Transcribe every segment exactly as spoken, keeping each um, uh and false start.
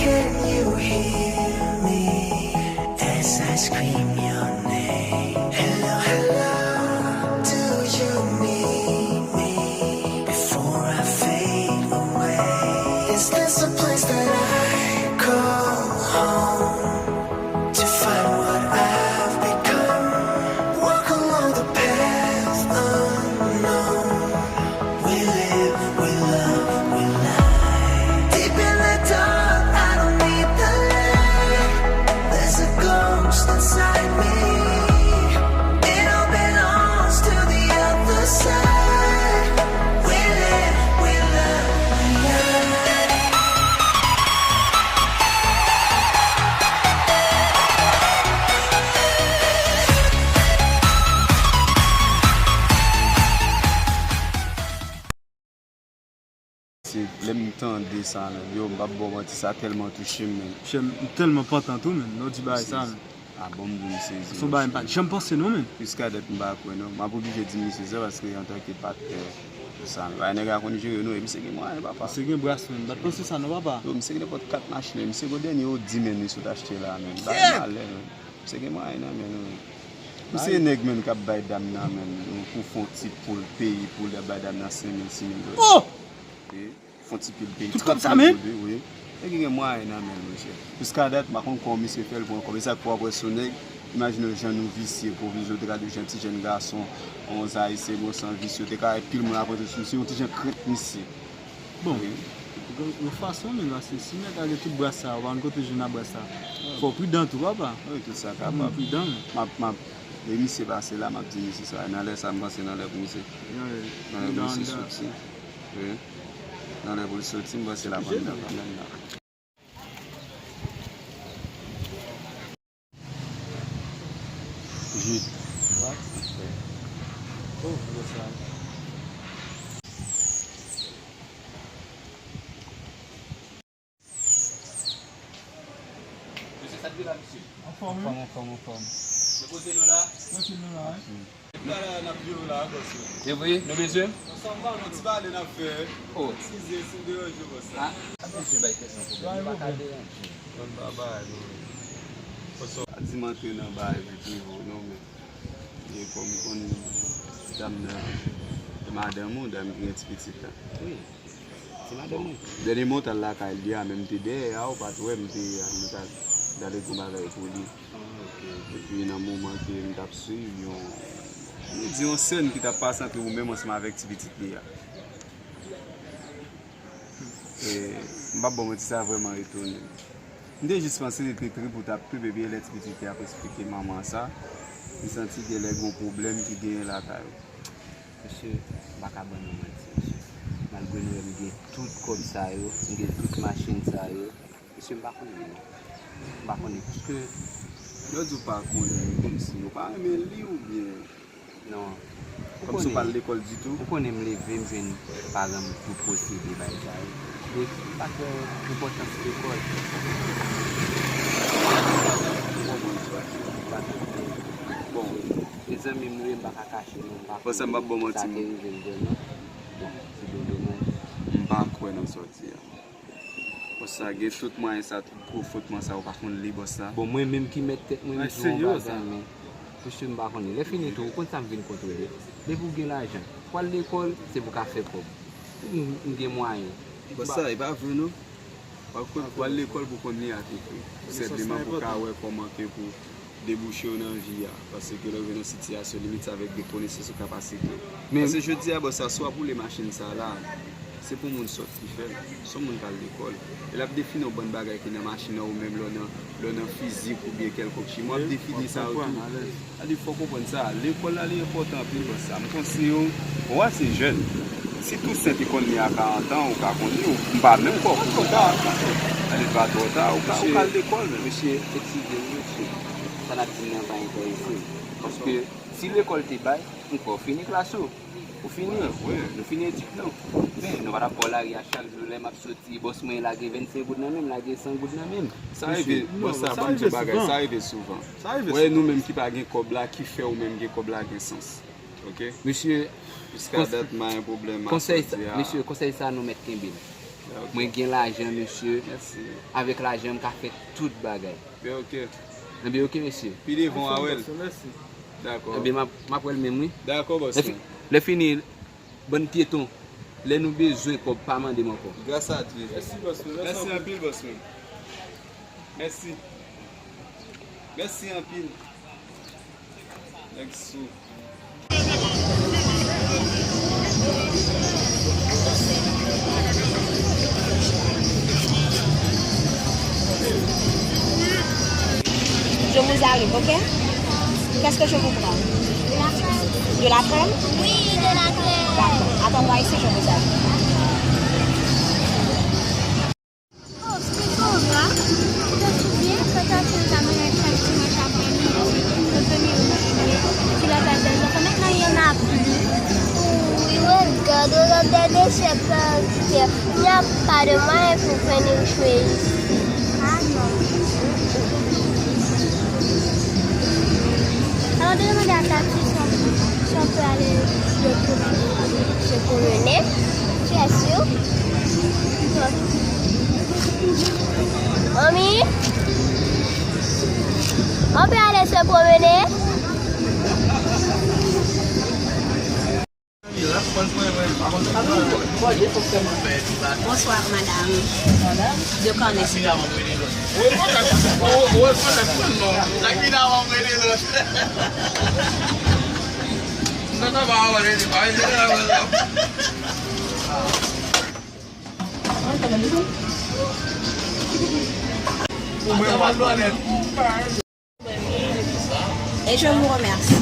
Can you hear me as I scream your name? Hello, hello, do you need me? Before I fade away, is this a place that I call home? To find what I've become. Walk along the path unknown. We live, we love, we lie. Deep in the dark, I don't need the light. There's a ghost inside me. It all belongs to the other side. We live, we love, we lie. Se lè m tande sa menm, yo, m p ap ba w manti, sa tèlman touche m menm. Chè m, m tèlman pantan tou menm, lè w di bagay sa menm. A bon, m di m sezi. Se yon bagay m pa t janm panse non menm. Jiskadat m pa kwè non. M ap oblije di misye sa paske antanke patnè sa menm. Bagay nèg la konn jere non, e misye gen mwayen papa. Misye gen bras menm, m pa t panse sa non papa. Yo, misye gen nenpòt kat machin, misye gon dènye Audi menm li sot achte la menm. Bagay malè menm. Misye gen mwayen nan men nou. Misye nèg menm k ap bay dam nan menm pou fon ti pil peyi pou l ap bay dam nan senk mil, sis mil dola. Oh! Fon ti pil peyi trant mil goud wi. Nèg gen mwayen nan men l mesye. Jiskadat m pa konn kòman misye fè l pran kòb. E sa k fè w ap wè sou nèg, imajine w jan nou visye, pwovizyon te ka di w jan ti jèn gason, yon zay se bon san visye, te ka wè pil moun ap rantre sou misye, yon ti jan krent misye. Bon, yon fason menm, paske si nèg la gen tout bras sa, ou pa konn kote jwenn a bras sa. Fò w pridan tou papa. Wi, tout sa kapab. Pridan. M ap, m ap, lè misye pase la, m ap di misye sa. Nan lè sa, m panse nan lè pou misye. Nan lè pou misye soti. Wi. Nan lè pou l soti, m panse l ap anndan kanmenm la. Jid. Wa? Oh, gwo sa. Mesye, sa k gen la, mesye? Anfòm, wi. Anfòm, anfòm, anfòm. Repoze nou la? Trankil nou la, wi. Depi talè a n ap viv la, bòs yo. E vre, nou bezwen m? Ansanm pa yon ti pale n ap fè. Oh. Eskize si m deranje w, bòs la. Ah, pa bezwen bay tèt nou pwoblèm, nou pa ka deranje. Ban m pa bay nou. Bòs yo. Pa di m antre nan bagay vi prive w non, men e kòm m konn dam nan, se madanm ou, dam ki gen ti pitit la. Wi. Se madanm mwen. Dènye mwen t al lakay li a, men m te dèyè a, ou pa t wè m te, m t al, m t al regle yon bagay pou li. Epi nan moman ke m t ap swiv yon, nou di yon sèn ki t ap pase ant ou menm ansanm avèk ti pitit li a. E, m p ap ba w manti, sa vrèman etone m. M te jis panse li te trip ou t ap trip, epi e lè ti pitit li ap esplike manman sa, m santi genlè gen yon pwoblèm ki genyen lakay ou. Mesye, m pa ka ban nou manti, mesye. Malgre nou wè m gen tout kòb sa yo, m gen tout machin sa yo, mesye, m pa konnen non. M pa konnen, paske lè w di w pa konnen, kòmsi ou pa renmen li oubyen? Non. Kòmsi ou pa al lekòl ditou? Ou konnen m leve, m jwenn paran m tou posede bay sa yo. Donk, m pa kwè enpòtans lekòl. Bon, se zanmi m nou ye, m pa ka kache non, m pa konnen sa te rive m vrèman. Bon, se byen domaj. M pa kwè nan sa w di a. Bòs la gen tout mwayen sa, tout gwo fwotman sa, ou pa konn li bòs la. Bon, mwen menm ki mèt tèt mwen, m di w yon bagay, men mesye m pa konnen. Lè fini tou, ou konn sa m vin kontwole. Depi w gen lajan, w al lekòl, se pou w ka fè kòb. M, m gen mwayen. Bòs la, e pa vre non. W al, w al lekòl pou w konn li ak ekri. Tou senpleman pou w ka wè kòman ke pou debouche w nan vi a, paske lè w rive nan sitiyasyon limit, se avèk de konesans ou kapasite w. Paske jodi a, bòs la, si w ap woule machin sa la, se pou moun sòt ki fè l, se yon moun k al lekòl. E l ap defini yon bann bagay ki nan machin nan, ou menm lè w nan, lè w nan fizik oubyen kèlkonk chimè, w ap defini sa yo tou. Sa di fò w konprann sa, lekòl la li enpòtan anpil, bòs la. M konseye w, ou wè se jèn. Si Toussaint te konn li a karant an, ou ka konn li, ou, m pa menm kwè w pou konn karant an. Sa di li pa twò ta, ou ka, ou ka al lekòl menm. Mesye, eskize m, mesye. Sa n ap di m nan pa enterese m. Paske si lekòl te bay, m kwè w fini klas ou. Ou fini. Nou fini etid nou. Men nou pa t ap ba w lari a chak jou lè m ap soti, bòs mwen lage vennsenk goud nan men m, lage san goud nan men m. Sa rive, bòs la, ban m di w bagay, sa rive souvan. Wè nou menm ki pa gen kòb la, ki fè ou menm gen kòb la gen sans. Ok? Mesye, jiskadat m pa gen pwoblèm ak sa w di a. Mesye, konsèy sa nou mèt kenbe l. Mwen gen lajan, mesye. Avèk lajan, m ka fè tout bagay. Enben, oke, mesye. Pi devan, w a wè l. Dakò. Enben, m ap, m ap wè l menm, wi. Dakò, bòs mwen. Lè fini, bann pyeton, lè nou bezwen kòb, pa mande m ankò. Gras a Dye. Mèsi, bòs mwen. Mèsi anpil, bòs mwen. Mèsi. Mèsi anpil. Nèg sou. Je vous arrive, ok? Qu'est-ce que je vous prends? De la crème? Oui, de la crème. D'accord. Attends-moi ici, je vous arrive. Oh, Sephora, tu te souviens quand t'as fait la manette chaque dimanche après-midi, le premier juillet, sur la place des enfants? Maintenant, il y en a plus. Oui, regarde, on a des déchets par terre. Il n'y a pas de moyen pour venir jouer ici. Ah non. Alors, de demander à Tati si on, si on peut aller se promener. Se promener? Tu es sûr? Mami? On peut aller se promener? Bonsoir, madame. De cornet, s'il vous plaît. Et je vous remercie.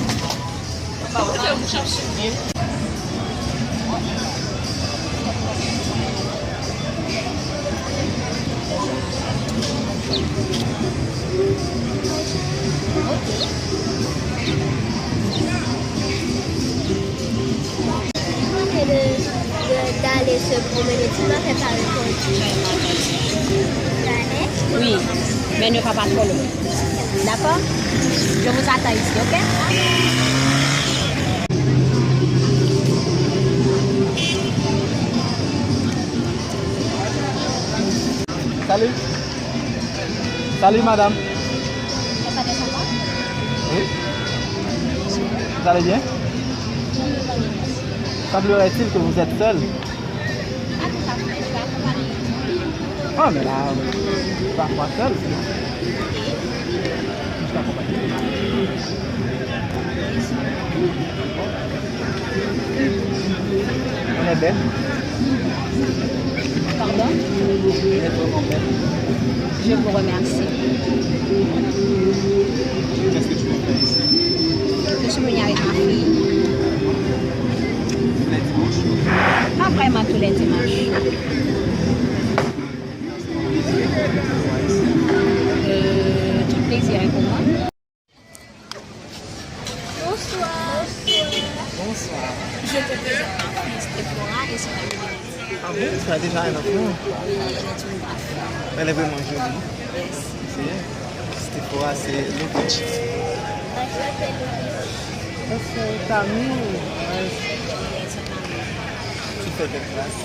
De, de, d'aller se promener. Tu m'as fait pas répondu. Oui, mais ne va pas trop loin. D'accord? Je vous attends ici, ok? Salut. Salut, madame. Oui. Vous allez bien? Semblerait-il que vous êtes seule. Ah, mais là, je suis pas seule, sinon. Je suis accompagnée. On est belle. Pardon? On est vraiment belle. Je vous remercie. Qu'est-ce que tu veux faire ici? Je suis venue avec ma fille. Tous les dimanches? Pas vraiment tous les dimanches. Euh, tout plaisir est pour moi. Bonsoir. Bonsoir. Je te présente ma fille Sephora et son ami Valentin. Ah bon, tu as déjà un enfant? Oui, j'ai une fille. Elle est vraiment jolie. Merci. C'est Sephora, c'est Lukich. Enchantée, Lukich. Enchantée, Camille. Ouais. Tu fais quelle classe?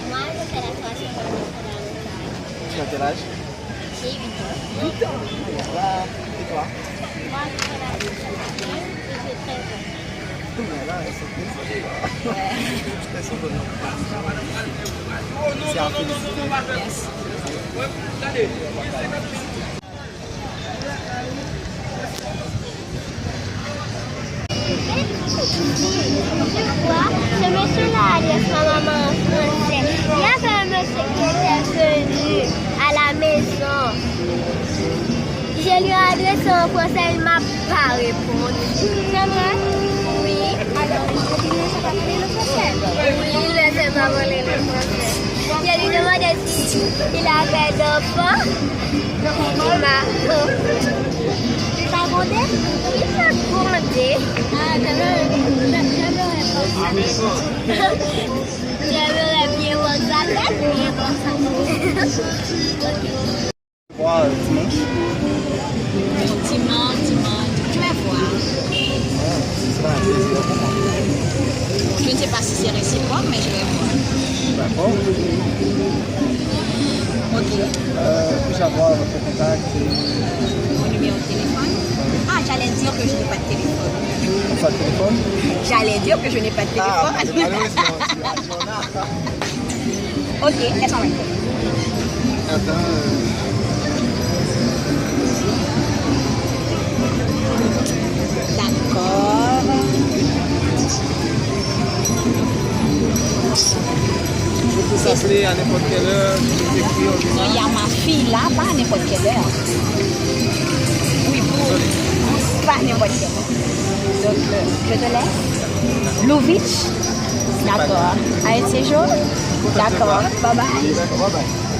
Moi, je fais la troisième année fondamentale. Tu as quel âge? J'ai huit ans. Huit ans. Voilà. Et toi? Moi, je fais la sixième année et j'ai treize ans. Voilà, elles sont bien. Elles sont vraiment belles. C'est à féliciter. Merci. Tu vois, ce monsieur-là a dit à ma maman en français. Il y avait un monsieur qui était venu à la maison. Je lui ai adressé en français, il m'a pas répondu. C'est vrai? Oui. Alors, il ne sait pas parler le français? Oui, il ne sait pas parler le français. Je lui demandais si il avait d'enfants. Il m'a, euh, il t'a grondé? Il m'a grondé. Ah, j'avais, j'aimerais pas. J'aimerais bien voir sa tête, mais bon, ça. Voir, euh, dimanche. Dimanche, dimanche, je vais voir. Ah, ce sera un plaisir pour moi. Je ne sais pas si c'est réciproque, mais je vais voir. D'accord. Euh, puis-je avoir votre contact et... Mon numéro de téléphone? Ah, j'allais dire que je n'ai pas de téléphone. Pas de téléphone? J'allais dire que je n'ai pas de téléphone. Ah, malheureusement, tu as... Ok, elles sont là. Attends, euh, D'accord. Je peux t'appeler à n'importe quelle heure, je peux t'écrire au... Non, il y a ma fille là, pas à n'importe quelle heure. Oui, vous, pas à n'importe quelle heure. Donc, euh, je te laisse. Louvitch. D'accord. À un séjour. D'accord. Bye bye. Bye bye.